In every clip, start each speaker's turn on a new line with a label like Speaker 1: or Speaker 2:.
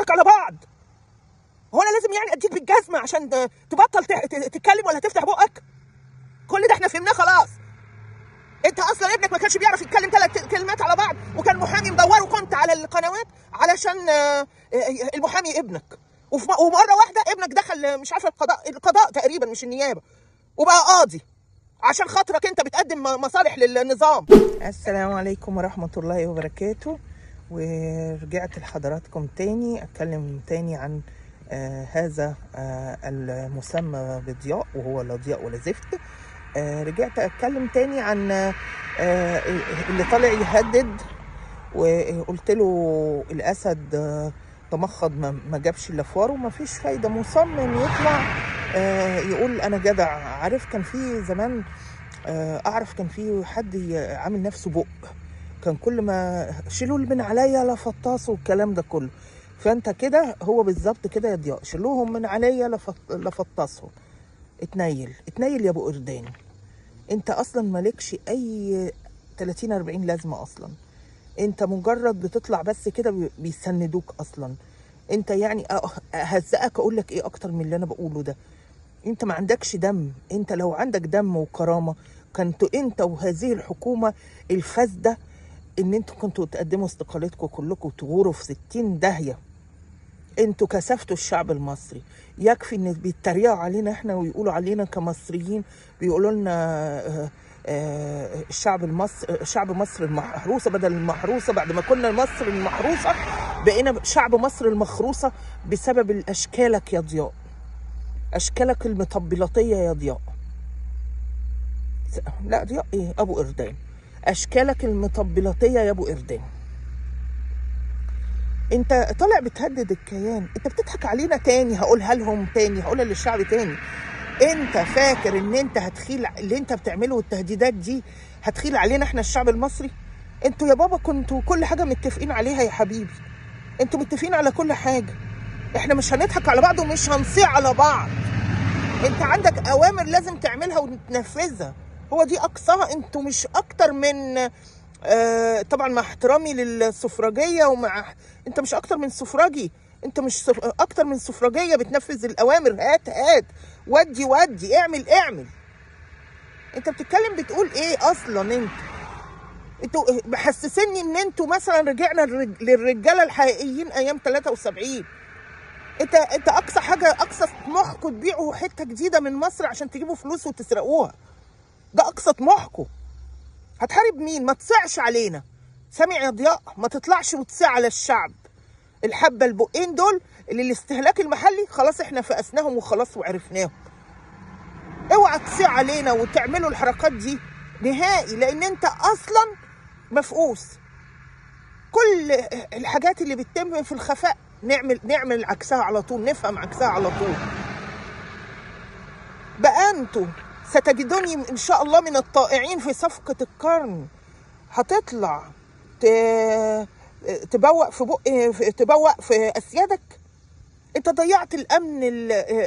Speaker 1: هنضحك على بعض. هو انا لازم يعني اديك بالجزمه عشان تبطل تتكلم ولا تفتح بقك؟ كل ده احنا فهمناه خلاص. انت اصلا ابنك ما كانش بيعرف يتكلم 3 كلمات على بعض، وكان محامي مدورة كنت على القنوات علشان المحامي ابنك، ومرة واحدة ابنك دخل مش عارفه القضاء تقريبا مش النيابة، وبقى قاضي عشان خاطرك انت بتقدم مصالح للنظام.
Speaker 2: السلام عليكم ورحمة الله وبركاته. ورجعت لحضراتكم تاني اتكلم تاني عن هذا المسمى بضياء، وهو لا ضياء ولا زفت. رجعت اتكلم تاني عن اللي طالع يهدد، وقلت له الاسد تمخض ما جابش الا فاره، وما فيش فايده، مصمم يطلع يقول انا جدع. عارف كان في زمان، اعرف كان في حد عامل نفسه بق، كان كل ما شيلوا من عليا لا فطاسوا والكلام ده كله. فانت كده هو بالظبط كده يا ضياء، شيلوهم من عليا لا فطاسهم. اتنيل اتنيل يا ابو قردان، انت اصلا مالكش اي 30 40 لازمه اصلا، انت مجرد بتطلع بس كده بيسندوك اصلا. انت يعني اهزقك اقول لك ايه اكتر من اللي انا بقوله ده؟ انت ما عندكش دم. انت لو عندك دم وكرامة كنت انت وهذه الحكومة الفاسدة ان انتوا كنتوا تقدموا استقالتكم كلكم وتغوروا في 60 داهية. انتوا كسفتوا الشعب المصري. يكفي ان بيتريقوا علينا احنا ويقولوا علينا كمصريين، بيقولوا لنا الشعب المصري، شعب مصر المحروسة بدل المحروسة. بعد ما كنا مصر المحروسة بقينا شعب مصر المخروسه بسبب اشكالك يا ضياء، اشكالك المطبلاتيه يا ضياء. لا ضياء ايه، ابو قردان. اشكالك المطبلاتيه يا ابو قردان. انت طالع بتهدد الكيان، انت بتضحك علينا تاني. هقولها لهم تاني، هقولها للشعب تاني. انت فاكر ان انت هتخيل اللي انت بتعمله والتهديدات دي هتخيل علينا احنا الشعب المصري؟ انتوا يا بابا كنتوا كل حاجة متفقين عليها يا حبيبي، انتوا متفقين على كل حاجة. احنا مش هنضحك على بعض ومش هنصيع على بعض. انت عندك اوامر لازم تعملها وتنفذها، هو دي اقصاها. انتوا مش اكتر من طبعا مع احترامي للسفرجيه، ومع انت مش اكتر من سفرجي، انت مش اكتر من سفرجيه بتنفذ الاوامر. هات هات، ودي ودي، اعمل اعمل. انت بتتكلم بتقول ايه اصلا؟ انتوا محسسيني ان انتوا مثلا رجعنا للرجاله الحقيقيين ايام 73. انت اقصى حاجة، اقصى طموحكم تبيعوا حتة جديدة من مصر عشان تجيبوا فلوس وتسرقوها. ده اقصى طموحكم. هتحارب مين؟ ما تصعش علينا. سامع يا ضياء؟ ما تطلعش وتصع على الشعب. الحبة البقين دول اللي الاستهلاك المحلي خلاص احنا فقسناهم وخلاص وعرفناهم. اوعى تصيع علينا وتعملوا الحركات دي نهائي، لان انت اصلا مفقوس. كل الحاجات اللي بتتم في الخفاء نعمل عكسها على طول، نفهم عكسها على طول. بقى انتوا ستجدوني ان شاء الله من الطائعين في صفقة القرن. هتطلع تبوق في بق، تبوق في اسيادك. انت ضيعت الامن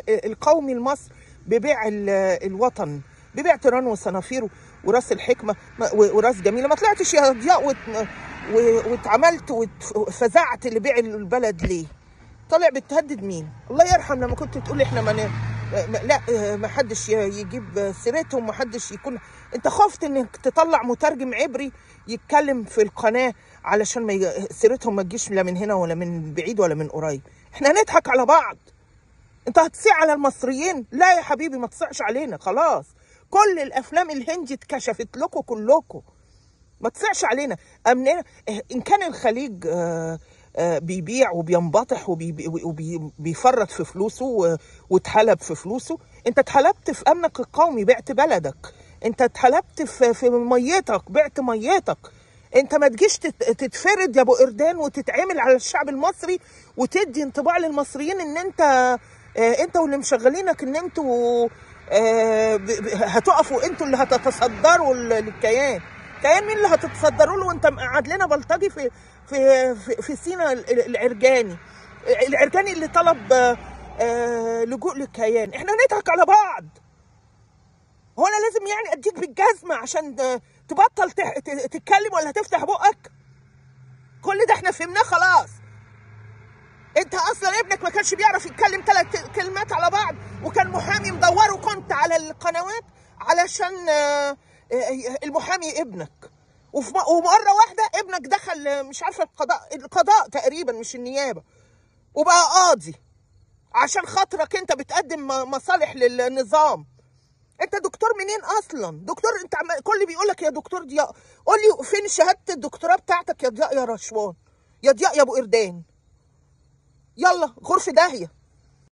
Speaker 2: القومي لمصر ببيع الوطن، ببيع تيران وصنافير وراس الحكمة وراس جميلة. ما طلعتش يا ضياء واتعملت وفزعت لبيع البلد ليه؟ طالع بتهدد مين؟ الله يرحم لما كنت تقول احنا ما لا ما حدش يجيب سيرتهم، ما حدش يكون. انت خفت انك تطلع مترجم عبري يتكلم في القناة علشان ما سيرتهم ما تجيش لا من هنا ولا من بعيد ولا من قريب. احنا هنضحك على بعض. انت هتصيع على المصريين؟ لا يا حبيبي ما تصيعش علينا خلاص. كل الافلام الهندي اتكشفت لكم كلكم، ما تصيعش علينا. امننا ان كان الخليج بيبيع وبينبطح وبيفرط في فلوسه واتحلب في فلوسه، انت اتحلبت في امنك القومي، بعت بلدك. انت اتحلبت في ميتك، بعت ميتك. انت ما تجيش تتفرد يا ابو قردان وتتعامل على الشعب المصري وتدي انطباع للمصريين ان انت واللي مشغلينك ان انتوا هتقفوا، انتوا اللي هتتصدروا للكيان. كيان مين اللي هتتصدروا له وانت مقعد لنا بلطجي في في في, في سينا؟ العرجاني، العرجاني اللي طلب لجوء للكيان. احنا هنضحك على بعض. هو انا لازم يعني اديك بالجزمه عشان تبطل تتكلم ولا تفتح بقك؟ كل ده احنا فهمناه خلاص.
Speaker 1: انت اصلا ابنك ما كانش بيعرف يتكلم 3 كلمات على بعض، وكان محامي مدورة كنت على القنوات علشان المحامي ابنك. ومرة واحدة ابنك دخل مش عارفه القضاء تقريبا مش النيابة، وبقى قاضي عشان خاطرك انت بتقدم مصالح للنظام. انت دكتور منين اصلا؟ دكتور انت كل بيقول لك يا دكتور ضياء، قول لي فين شهادة الدكتوراه بتاعتك يا ضياء يا رشوان، يا ضياء يا ابو قردان. يلا غرفة داهية.